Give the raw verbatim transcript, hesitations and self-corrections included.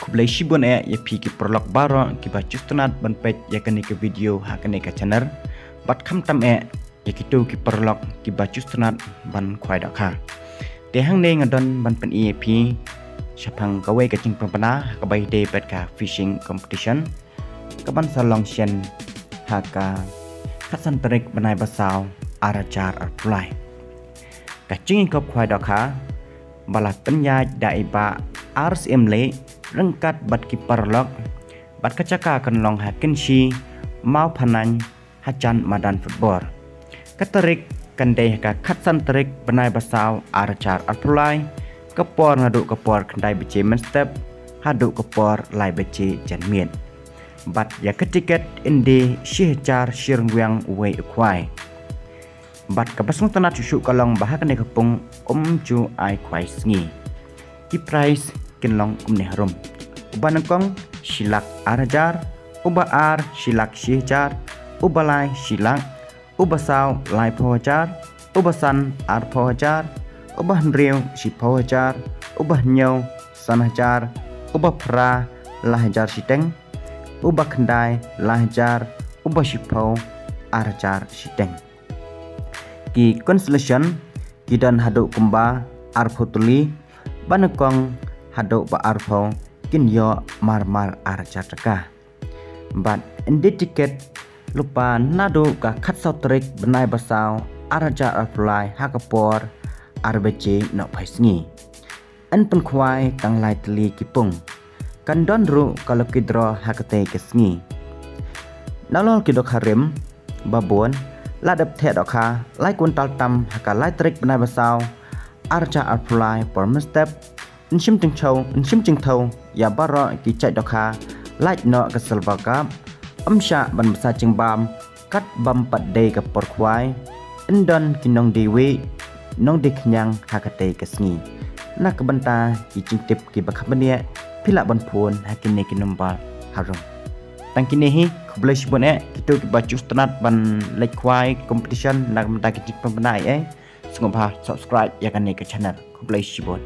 Khublei shibun eh ïa phi ki paralok baroh kiba ju sngewtynnat ban peit ïa kane ka video ha kane ka channel. Bad khamtam eh ïa kito ki paralok kiba ju sngewtynnat ban khwai dohkha. Te hangne nga don ban pyni ïa phi shaphang kawei ka jingpynbna ha kaba ïadei bad ka fishing competition kaban sa long shen ha ka khatsan tarik bnai ba saw ar hajar arphew lai. Ka jingïakop khwai dohkha ba la pynïaid da i Bah R C M Leh ryngkat bad ki paralok, bad ka jaka kan long ha Kynshi, Mawphanaiñ, hajan madan football. Ka tarik kan dei ha ka khatsan tarik bnai ba saw ar hajar arphew lai, ka por naduh ka por khyndai baje mynstep haduh ka por lai baje janmiet. Bad ïa ka tiket yn die shi hajar shi ryngwiang uwei u khwai. Bad kaba sngewtynnat shuh shuh ka long ba ha kane ka pung ym ju ai khwai sngi. Ki prize kin long kumne harum: uba nyngkong shi lak ar hajar, uba ar shi lak shi hajar, uba lai shi lak, uba saw laiphew hajar, uba san arphew hajar, uba hynriew shiphew hajar, uba hynñiew san hajar, uba phra lai hajar shiteng, uba khyndai lai hajar, uba shiphew ar hajar shiteng. Ki consolation ki don haduh kumba arphew tylli, ba nyngkong haduh ba arphew kin ïoh mar mar ar hajar tyngka. Bad yn die tiket lypa naduh ka khatsaw tarik bnai ba saw ar hajar arphew lai ha ka por ar baje nohphai sngi. Yn pynkhwai tang lai tylli ki pung. Kan don ruh ka lucky draw ha katei ka sngi. Nalor ki dohkha rim ba bun la dep theh dohkha lai kwintal tam ha ka lai tarik bnai ba saw ar hajar arphew lai por mynstep. Yn shim jingthew, yn shim jingthew ïa baroh ki jait dohkha lait noh ka Silver Cup. Ym shah ban bsa jingbam kat bym pat dei ka por khwai. Yn don ki nongdie wieh, nongdie khñiang ha katei ka sngi. Na ka bynta ki jingtip kiba kham bniah phi lah ban phone ha kine ki number harum. Tang kine hi, khublei shibun eh kito kiba ju sngewtynnat ban leit khwai competition na ka bynta ki jingpynbna eh. Sngewbha subscribe ïa kane ka channel. Khublei shibun.